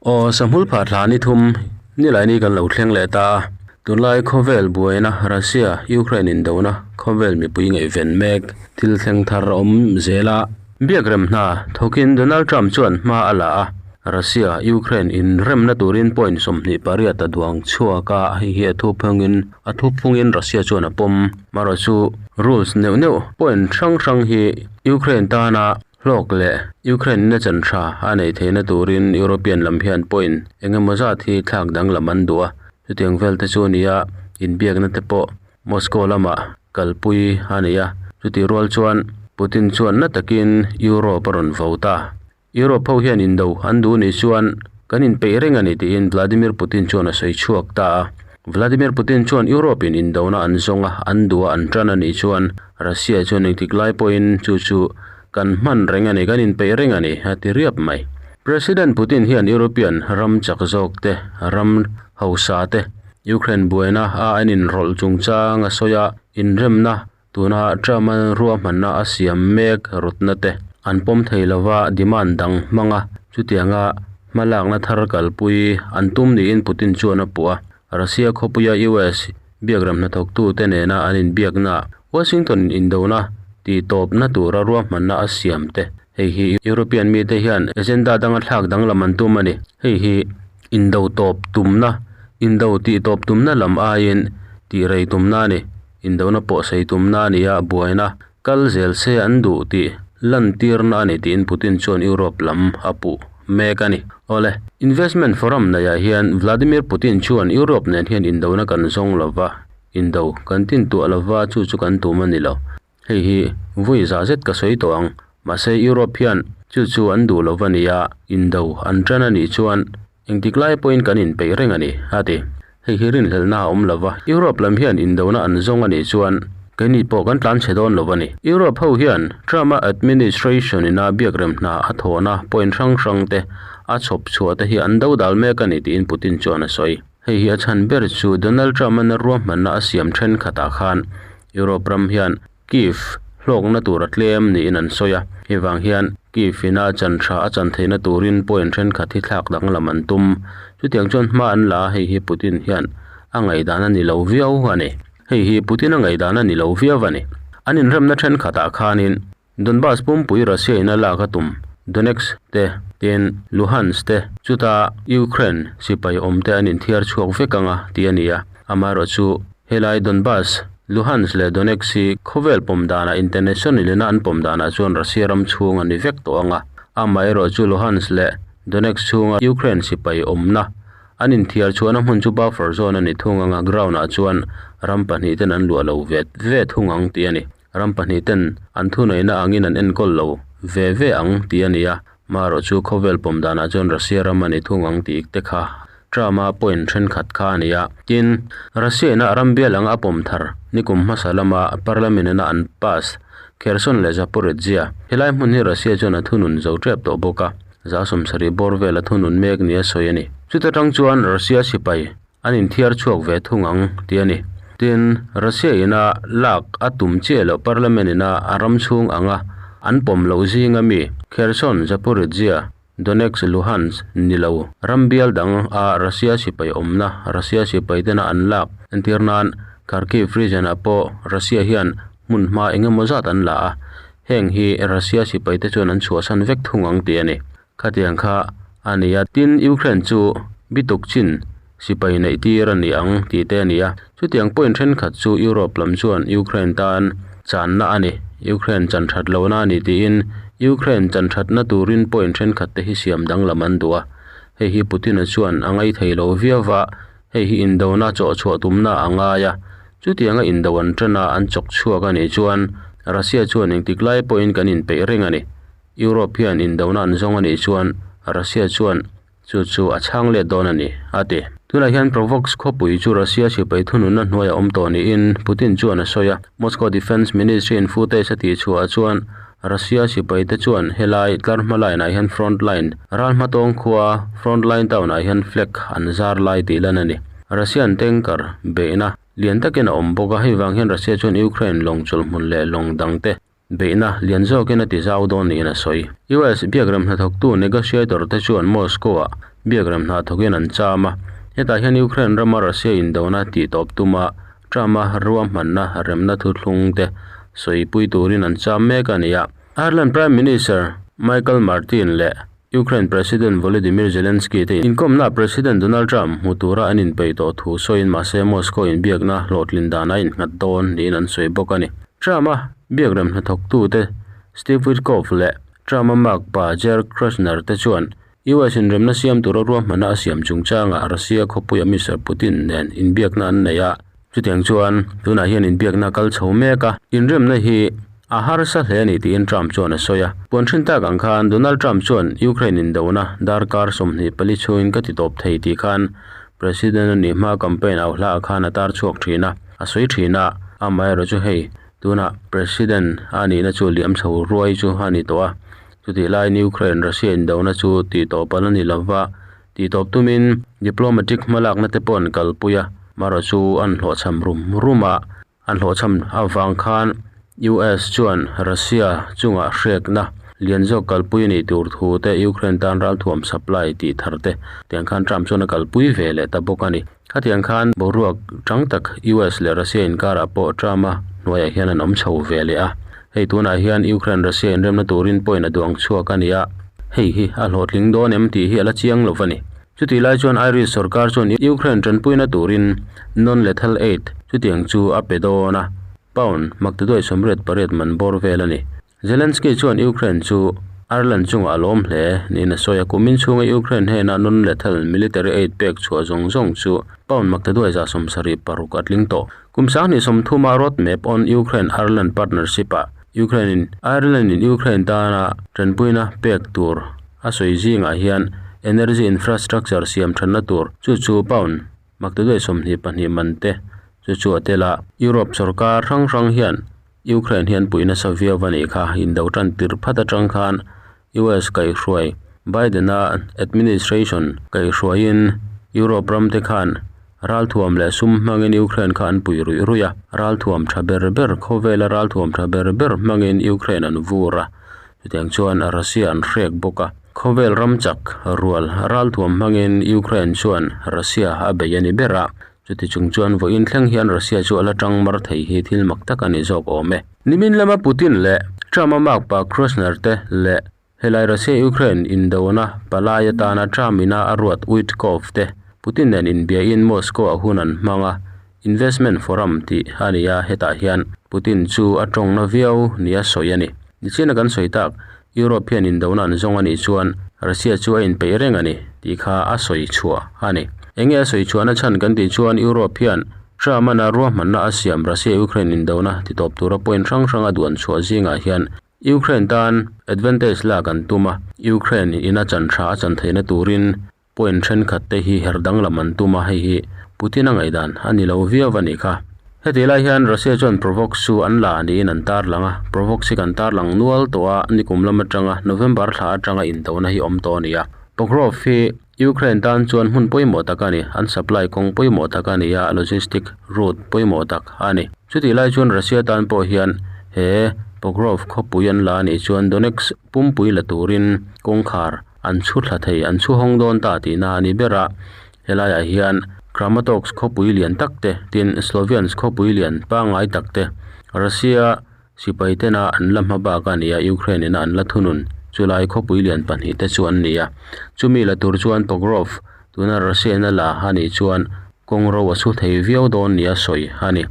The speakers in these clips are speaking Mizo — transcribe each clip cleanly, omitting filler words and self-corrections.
Aw sahmul phah thla ni thum nilaini kan lo thleng leh ta a, tunlai khawvel buaina Russia Ukraine indona khawvel mipui ngaihven mek thil thleng thar a awm zel a. Biakrem hna thawkin Donald Trump chuan hma a la a, Russia, Ukraine inremna turin point 28 a duang chhuak a, hei hi a thu phungin a thu phungin Russia chuan a pawm. Marawh chu rules neuh neuh point hrang hrang hi Ukraine tana hlawk leh Ukraine ina chan tha a neih theihna turin European lam hian point eng emaw zat hi thlak danglam an duh a, chutiang vel te chu a ni a, inbiakna te pawh Moscow lamah kalpui a ni a, chutih rual chuan Putin chuan na takin Europe a rawn vo ta. Europe ho hian indo an duh nih chuan kan inpeih reng a ni tiin Vladimir Putin chuan a sawi chhuak ta a. Vladimir Putin chuan Europe in indona an zawng a, an duh a an tan a nih chuan Russia chuan engtik lai pawhin chu chu kan hman reng a ni, kan inpeih reng a ni a ti riap mai. President Putin hian European ram chak zawk te, ram hausa te, Ukraine buaina a an inrawlh chungchang a sawi a, inremna tuna Trump-a ruahmanna a siam mek rawtna te an pawm thei lova demand dang hmang a, chutianga hmalakna thar kalpui an tum niin Putin chuan a puh a. Russia khawpuia US biakram hnathawktute nena an inbiakna Washington indona tihtawpna tura ruahmanna a siam te hei hi European mite hian agenda danga thlak danglam an tum a ni. Hei hi Indo tawp tumna, Indo tih tawp tumna lam aiin tih rei tumna a ni. Indona pawh sei tumna a ni a, buaina kal zel se an duh tih lantirna a ni tiin Putin chuan Europe lam a puh mek a ni. Awle, Investment Forum neihah hian Vladimir Putin chuan Europe nen hian indona kan zawng lova, indo kan tintuah lova chu chu kan tum a ni lo. Hei hi vui zah zet ka sawi tawh ang. Mahse Europe hian chu chu an duh lo va nia, indo an tan a nih chuan engtik lai pawhin kan inpeih reng a ni, a ti. Hei hi rinhlelhna a awm lo va, Europe lam hian indona an zawng a nih chuan keini pawh kan tlan chhe dawn lo a ni. Europe ho hian Trump-a administration ina biakrem hna a thawhna point hrang hrang te a chhawp chhuah te hi an do dal mek a ni tiin Putin chuan a sawi. Hei hi a chhan ber chu Donald Trump-a na ruahmanna a siam thenkhatah khan Europe ram hian Kyiv hlawkna tur a tlem niin an sawi a, hei vang hian Kyiv ina chan tha a chan theihna turin point thenkhat hi thlak danglam an tum. Chutiang chuan hma an la a, hei hi Putin hian a ngaihdan a ni lo viau a ni. Hei hi Putin a ngaihdan a ni lo viau a ni. An inremna thenkhatah khanin Donbas pumpui Russia in a lak a tum Donetsk te, tin Luhansk te, chuta Ukraine sipai awm te an inthiar chhuak vek anga tih a ni a. Amaherawhchu helai Donbas, Luhansk leh Donetsk hi khawvel pawm danah international ina an pawm danah chuan Russia ram chhung a ni vek tawh anga. Amaherawhchu Luhansk leh Donetsk chhunga Ukraine sipai awmna an inthiar chhuahna hmun chu buffer zone a ni thung anga ground ah chuan ram pahnih ten an luah lo ve ve thung ang tih a ni. Ram pahnih ten an thuneihna angin an enkawl lo ve ve ang tih a ni a, marawh chu khawvel pawm danah chuan Russia ram a ni thung ang tih te kha Trump-a point thenkhat kha a ni a. Tin, Russia ina ram bial anga a pawm thar nikum hmasa lama Parliament ina an pass Kherson leh Zaporizhzhia helai hmun hi Russia chuan a thunun zo tep tawh bawk a, 70 bawr vel a thunun mek nia sawi a ni. Chuta tang chuan Russia sipai An inthiar chhuak ve thung ang, ti a ni. Tin, Russia ina lak a tum chiah loh Parliament ina a ram chhung anga an pawm loh zinga mi Kherson, Zaporizhzhia, Donetsk, Luhansk ni lo ram bial dang a Russia sipai awmna Russia sipai tena an lak entir nan Kharkiv region ah pawh Russia hian hmun hma eng emaw zat an la a, heng hi Russia sipai te chuan an chhuahsan vek thung ang ti a ni. Khatiang kha a ni a, tin Ukraine chu bituk chin sipai neih tir a ni ang tih te a ni a. Chutiang point thenkhat chu Europe lam chuan Ukraine tan channa a ni, Ukraine chan that lohna a ni tiin Ukraine chan thatna turin point thenkhat te hi siam danglam an duh a. Hei hi Putin-a chuan a ngaithei lo viau va, hei hi indona chawhchhuah tumna a ngai a. Chutianga indo an tan a, an chawk chhuak a nih chuan Russia chuan engtik lai pawhin kan inpeih reng a ni. Europe hian indona an zawng a nih chuan Russia chuan chu chu a chhang let dawn a ni, a ti. Tunah hian Provox khawpui chu Russia sipai thununna hnuaia awm tawh niin Putin chuan a sawi a. Moscow Defence Ministry in footage a tihchhuahah chuan Russia sipaite chuan helai tlar hma line ah hian front line ral hmatawng khua front line town ah hian flag an zar lai tih lan a ni. Russian tanker beihna. lian takin a awm bawk a, hei vang hian Russia chuan Ukraine lawng chawlhhmun leh lawng dangte beihna lian zawkin a ti zau dawn niin a sawi. US biakrem hnathawktu negotiator te chuan Moscow-ah biakrem hna thawkin an cham a, hetah hian Ukraine rama Russia indona tihtawp tuma Trump-a ruahmanna remna thuthlung te sawipui turin an cham mek a ni a. Ireland Prime Minister Michael Martin leh Ukraine President Volodymyr Zelensky te inkawmnaah President Donald Trump hmu tura an inpeih tawh thu sawiin mahse Moscow inbiakna hlawhtlin dan a innghat dawn niin an sawi bawk a ni. Trump-a biakrem hnathawktute Steve Witkoff leh Trump-a makpa Jared Kushner te chuan US inremna siam tura ruahmanna a siam chungchangah Russia khawpuia Mister Putin nen inbiakna an nei a. Chutiang chuan tunah hian inbiakna a kal chho mek a, inremna hi a harsa hle a ni tiin Trump chuan a sawi a. Puan hrin tak ang khan Donald Trump chuan Ukraine indona darkar 24 chhungin ka ti tawp thei tih khan President a nih hma campaign au hlaah khan a tar chhuak thin a, a sawi thin a, amaherawhchu chu hei tunah President a nihna chu liam chho ruai chu a ni tawh a. Chutih laiin Ukraine Russia indona chu tih tawp a la ni lova, tih tawp tumin diplomatic hmalakna te pawh an kalpui a, marawh chu an hlawhchham rum rum a, an hlawhchham avang khan US chuan Russia chungah hrekna lian zawk kalpui a nih tur thu te Ukraine tan ralthuam supply tih thar te tiang khan Trump chuan a kalpui ve leh ta bawk a ni. Khatiang khan boruak tang tak US leh Russia inkarah pawh Trump-a hnuaiah hian an awm chho ve leh a. Hei tunah hian Ukraine-Russia inremna turin point a duang chhuak a ni a, hei hi a hlawhtling dawn em tih hi a la chiang lo va ni. Chutih lai chuan Irish sorkar chuan Ukraine tanpuina turin non-lethal aid chutiang chu a pe dawn a, pound maktaduai 88 man bawr vel a ni. Zelensky chuan Ukraine chu Ireland chungah a lawm hle niin a sawi a, kumin chhunga Ukraine hnena non-lethal military aid pek chhuah zawng zawng chu pound maktaduai 76 a tling tawh. Kum 2030-a road map on Ukraine-Ireland partnership-ah Ukraine-in Ireland-in Ukraine tana tanpuina pek tur a sawi zingah hian energy infrastructure siam thanna tur chu chu pound maktaduai 22 man te chu chu a tel a. Europe sorkar hrang hrang hian Ukraine hian puih nasa viau a nih kha, indo tan tirh phat atang khan US kaihhruai Biden-a administration kaihhruaiin Europe ram te khan ralthuam leh sum hmangin Ukraine kha an pui ruih ruih a, ralthuam tha ber ber khawvela ralthuam tha ber ber hmangin Ukraine an vur a, chutiang chuan Russia an hrek bawk a, khawvel ram chak rual ralthuam hmangin Ukraine chuan Russia a bei a ni ber a. Chuti chung chuan vawiin thleng hian Russia chu a la tang mar thei hi thil mak tak a ni zawk awm e. Nimin lama Putin leh Trump-a makpa Kushner te leh helai Russia-Ukraine indona palai atana Trump ina a ruat Witkoff te Putin nen inbiain Moscow-ah hun an hmang a, Investment Forum tih a ni a, hetah hian Putin chu a tawngna viau nia sawi a ni. Nichina kan sawi tak, Europe hian indona an zawng a nih chuan Russia chu a inpeih reng a ni tih kha a sawi chhuah a ni. Eng nge a sawi chhuahna chhan kan tih chuan Europe hian Trump-ana ruahmanna a siam Russia-Ukraine indona titawp tura point hrang hrang a duan chhuah zingah hian Ukraine tan advantage lak an tum a, Ukraine in a chan tha a chan theihna turin Point thenkhat te hi her danglam an tum a, hei hi Putin a ngaihdan a ni lo viau a nih kha. Hetih lai hian Russia chuan Provox chu an la niin an tarlang a, Provox hi kan tarlang nual tawh a, nikum lam atanga November thla atanga indona hi awm tawh a ni a. Pokrov hi Ukraine tan chuan hmun pawimawh tak a ni, an supply kawng pawimawh tak a ni a, logistic route pawimawh tak a ni. Chutih lai chuan Russia tan pawh hian he Pokrov khawpui an la a nih chuan Donetsk pumpui la turin kawngkhar an chhu thla thei, an chhu hawng dawn ta tihna a ni ber a. Helaiah hian Kramatorsk khawpui lian tak te, tin Sloviansk khawpui lian pangngai tak te, Russia sipai tena an la hma bak a ni a, Ukraine ina an la thunun chulai khawpui lian pahnih te chu an ni a. Chumi la tur chuan Pokrov tuna Russia ina la a nih chuan kawng ro a chhu thei viau dawn nia sawi a ni.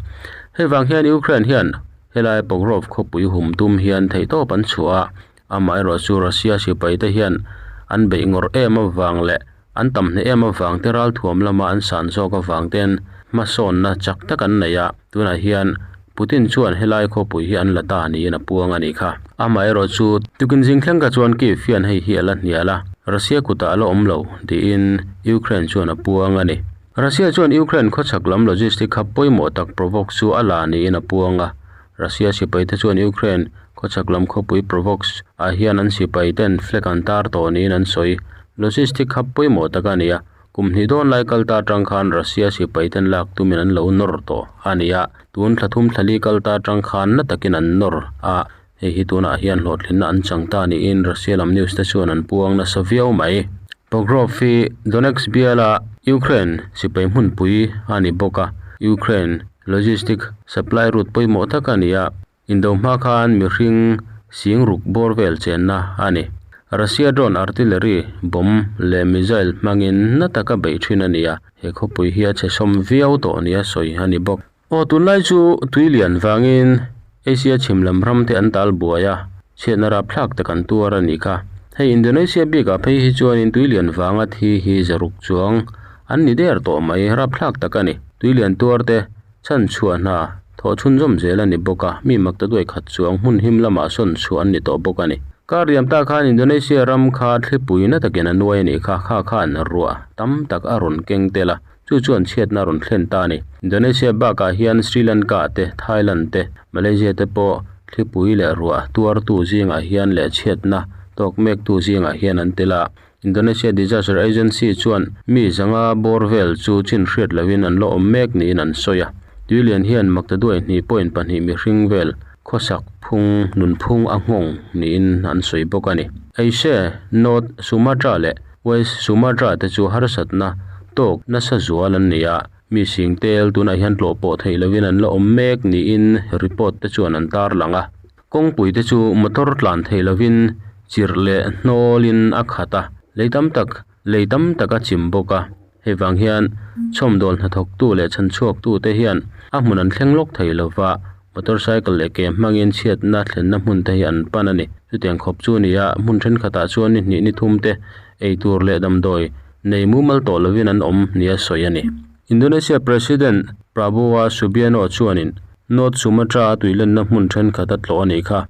Hei vang hian Ukraine hian helai Pokrov khawpui hum tum hian theihtawp an chhuah a, Amaherawh chu Russia sipai te hian an beih ngawrh em avang leh an tam hneh em avang te ralthuam lama an san zawk avang ten hmasawnna chak tak an nei a, tunah hian Putin chuan helai khawpui hi an la ta niin a puang a nih kha. Amaherawh chu tukin zing thleng kha chuan Kyiv hian hei hi a la hnial a, Russia kutah a la awm lo tiin Ukraine chuan a puang a ni. Russia chuan Ukraine khawchhak lam logistic hub pawimawh tak Provox chu a la niin a puang a, Russia sipai te chuan Ukraine khawchhak lam khawpui Provox ah hian an sipai ten flag an tar tawh niin an sawi. Logistic hub pawimawh tak a ni a. Kum hnih dawn lai kal ta atang khan Russia sipai ten lak tumin an lo nawr tawh a ni a, tun thla thum thla li kal ta atang khan na takin an nawr a, hei hi tunah hian hlawhtlinna an chang ta niin Russia lam news te chuan an puang nasa viau mai. Pokrov hi Donetsk biala Ukraine sipai hmunpui a ni bawk a, Ukraine logistic supply route pawimawh tak a ni a, Indo hma khan mihring sing ruk bawr vel chenna a ni. Russia drone artillery bomb leh missile hmangin na taka beih thin a ni a, he khawpui hi a chhe sawm viau tawh nia sawi a ni bawk. Aw tunlai chu tui lian vangin Asia chhim lam ram te an tal buai a, chhiatna rapthlak tak an tuar a nih kha. Hei Indonesia bikah phei hi chuanin tui lian vanga thi hi zaruk chuang an ni der tawh mai, rapthlak tak a ni. Tui lian tuar te Chhan chhuah hna thawh chhunzawm zel a ni bawk a, mi makta duai khat chuang hmun him lamah sawn chhuah an ni tawh bawk a ni. Kar riam ta khan Indonesia ram kha thlipui na takin a nuai a nih kha, kha khan ruah tam tak a rawn keng tel a, chu chuan chhiatna a rawn thlen ta a ni. Indonesia bakah hian Sri Lanka te, Thailand te, Malaysia te pawh thlipui leh ruah tuartu zingah hian leh chhiatna tawk mektu zingah hian an tel a. Indonesia Disaster Agency chuan mi zanga bawr vel chu chin hriat lohin an la awm mek niin an sawi a. Tuilian hian maktaduai hnih point pahnih mihring vel khawsak phung nunphung a nghawng niin an sawi bawk a ni. Aceh, North Sumatra leh West Sumatra te chu harsatna tawk nasa zual an ni a, mi sing tel tunah hian tlawh pawh theih lohin an la awm mek niin report te chuan an tarlang a. Kawngpui te chu motor tlan thei lovin chirh leh hnawlin a khat a, lei tam tak lei tam tak a chim bawk a. Hei vang hian chhawmdawl hnathawktu leh chhanchhuaktu te hian a hmun an thleng lawk thei lova, motor cycle leh ke hmangin chhiatna thlenna hmun te hi an pan a ni. Chutiang khawp chu a ni a, hmun thenkhatah chuan ni hnih ni thum te eitur leh damdawi nei mumal tawh lovin an awm nia sawi a ni. Indonesia President Prabowo Subianto chuanin North Sumatra a tuilenna hmun thenkhat a tlawh a nih kha.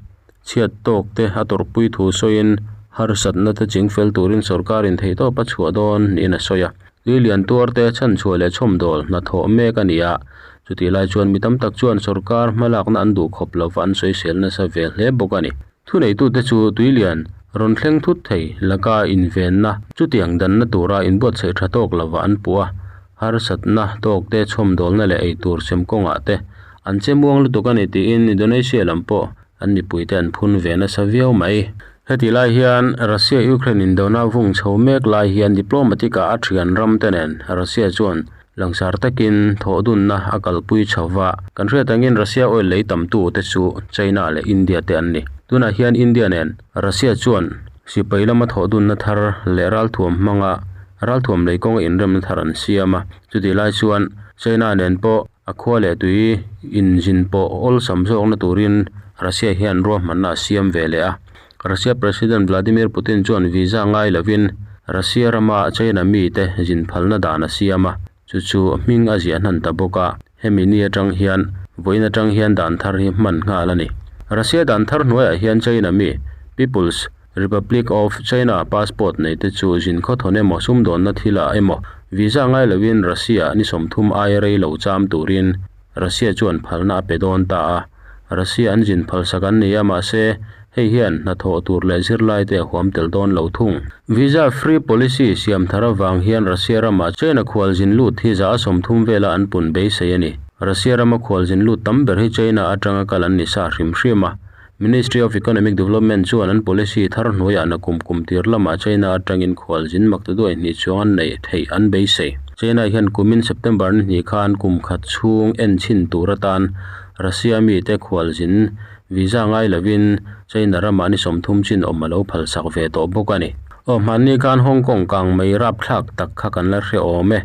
Chhiat tawk te a tawrhpui thu sawiin harsatna te chingfel turin sorkarin theihtawp a chhuah dawn niin a sawi a. Tui lian tuar te chhanchhuah leh chhawmdawl hnathawh mek a ni a, chutih lai chuan mi tam tak chuan sorkar hmalakna an duh khawp lova an sawisel nasa ve hle bawk a ni. Thuneitute chu tuilian rawn thleng thut thei laka invenna chutiang danna tura inbuatsaih tha tawk lova an puh a, harsatna tawkte chhawmdawlna leh eitur sem kawngah te an che muang lutuk a ni tiin Indonesia lam pawh an mipuite an phun ve nasa viau mai. Heti lai hian Russia-Ukraine indona vung chho mek lai hian diplomatic-ah a thian ramte nen Russia chuan Langsar takin thawhdunna a kalpui chho va, kan hriat angin Russia oil lei tamtu te chu China leh India te an ni. Tunah hian India nen Russia chuan sipai lama thawhdunna thar leh ralthuam hmanga ralthuam lei kawnga inremna thar an siam a, chutih lai chuan China nen pawh a khua leh tui inzin pawh awlsam zawkna turin Russia hian ruahmanna a siam ve leh a. Russia President Vladimir Putin chuan visa ngai lovin Russia rama China mite zin phalna dan a siam a, chu chu hming a ziah hnan ta bawk a, hemi ni atang hian vawiin atang hian dan thar hi hman nghal a ni. Russia dan thar hnuaiah hian China mi People's Republic of China passport neite chu zin khawthawn emaw sumdawnna thilah emaw visa ngai lovin Russia ni 30 aia rei lo cham turin Russia chuan phalna a pe dawn ta a, Russia an zin phalsak an ni a, mahse, hei hian hnathawh tur leh zirlaite a huam tel dawn lo thung. Visa free policy siam thar avang hian Russia ramah China khualzin lut hi za a 30 vela an pun beisei a ni. Russia rama khualzin lut tam ber hi China atanga kal an ni sa hrim hrim a, Ministry of Economic Development chuan an policy thar hnuaiah nakum kum tir lamah China atangin khualzin maktaduai hnih chuang an neih theih an beisei. China hian kumin September ni hnih khan kum khat chhung en chhin tur atan Russia mite khualzin visa ngai lovin China ramah ni 30 chin awm a lo phalsak ve tawh bawk a ni. Aw hmanni khan Hong Kong kang mei rapthlak tak kha kan la hre awm e.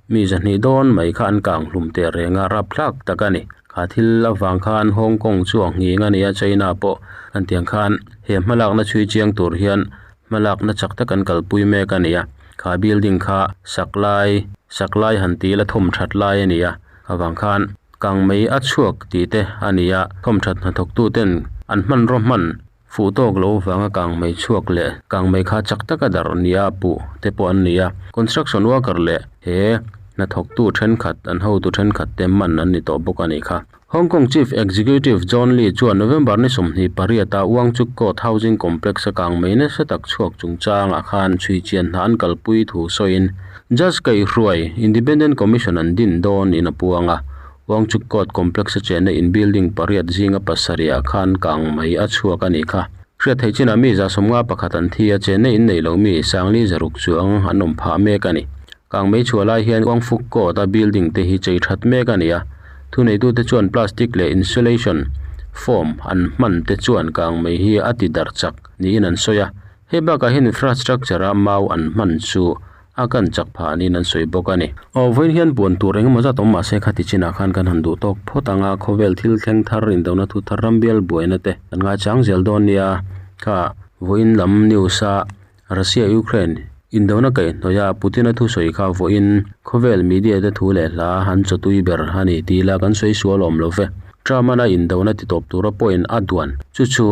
Mi zahnih dawn mai kha an kang hlum teh reng a, rapthlak tak a ni. Kha thil avang khan Hong Kong chu a nghing a ni a, China pawh kan tiang khan he hmalakna chhui chiang tur hian hmalakna chak tak an kalpui mek a ni a. Kha building kha sak lai sak lai han tih ila thawm that lai a ni a, avang khan kang mei a chhuak tih te a ni a, thawm that hnathawktu ten an hmanraw hman fuh tawk lo vanga kang mei chhuak leh kang mei kha chak taka darh nia puh te pawh an ni a. Construction worker leh he hnathawktu thenkhat an hotu thenkhat te man an ni tawh bawk a nih kha. Hong Kong Chief Executive John Lee chuan November ni 28 a Wang Chuk Court Housing Complex a kang mei nasa tak chhuak chungchangah khan chhui chian hna an kalpui thu sawiin Judge kaihhruai Independent Commission an din dawn in a puang a, Wangchuk Court Complex a chenna in building pariat zinga pasarihah khan kang mai a chhuak a nih kha. Hriat theih chinah mi 51 an thi a, chenna in nei lo mi Sangli zaruk chuang an awm phah mek a ni. Kang mai chhuah lai hian Wangfuk Court a building te hi chei that mek a ni a, thuneitute chuan plastic leh insulation foam an hman te chuan kang mai hi a ti darh chak niin an sawi a. Hei bakah hian infrastructure a mau an hman chu a kan chak phah niin an sawi bawk a ni. Aw vawiin hian puan tur engemaw zat awm mahse khati chinah khan kan han duh tawk phawt ang a, khawvel thil thleng thar indona thu thar ram bial buaina te kan ngaichang zel dawn nia. Kha vawiin lam news a Russia Ukraine indona kaihhnawih a Putin a thusawi kha vawiin khawvel media te thu leh hla an chawtui ber a ni tih ila kan sawi sual awm lo ve. Trump-an a indona titawp tura point a duan chu chu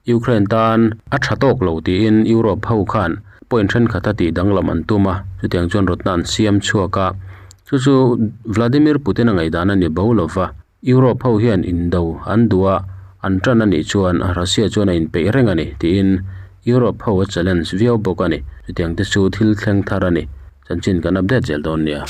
Ukraine tan a tha tawk lo tiin Europe ho khan point thenkhat a tih danglam an tum a, chutiang chuan rawtna an siam chhuak a, chu chu Vladimir Putin-a ngaihdan a ni bo lo va, Europe ho hian indo an duh a, an tan a nih chuan Russia chuan a inpeih reng a ni tiin Europe ho a challenge viau bawk a ni. Chutiang te chu thil thleng thar a ni. Chanchin kan update zel dawn nia.